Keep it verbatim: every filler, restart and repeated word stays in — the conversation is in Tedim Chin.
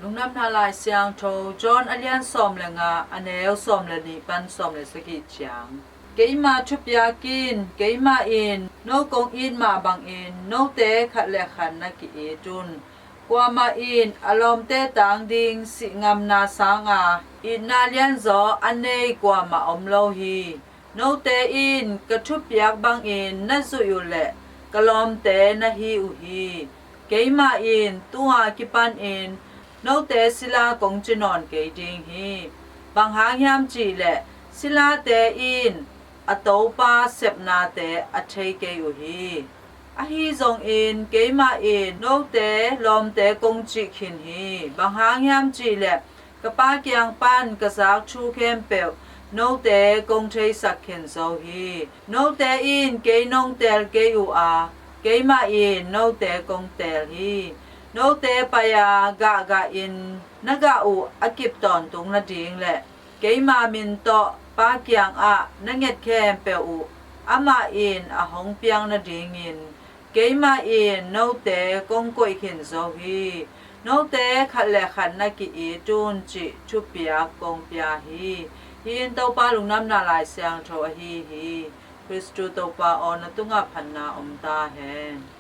Lungdamna Lai Siangtho John a lian sawm le nga, a neu sawm le nih pan sawm le sagih ciang. Keima thupiak in, keimah in no kong it mah bangin note khat le khat na ki-it un. Kuamah in a lawmte tang ding sihngamna sanga itna lianzaw a nei kuamah om lo hi. Note in ka thupiak bangin na zuih uh leh ka lawmte na hi uh hi. Keimah in tua kipanin note sila kong ci nawn kei ding hi. Bang hang hiam cihleh silate in a topa sepnate a thei kei uh hi. Ahi zongin keimah in note lawmte kong cih khin hi. Bang hang hiam cihleh ka Pa kiang pan ka zak thu khempeuh note kong theisak khin zo hi. Note in kei nong teel kei uh a, keimah in note kong teel hi. Note pai-a gahgahin na gah uh a kip tawntung nading le keima min tawh Pa kiangah na nget khempeuh uh amah in a hong piak nadingin keimah in note kong koih khin zo hi. Note khat le khat na ki-it un cih thupiak kong pia hi. Hih in Topa Lungdamna Lai Siangtho ahi hi. Khristu Topa aw, na tungah phatna om ta hen.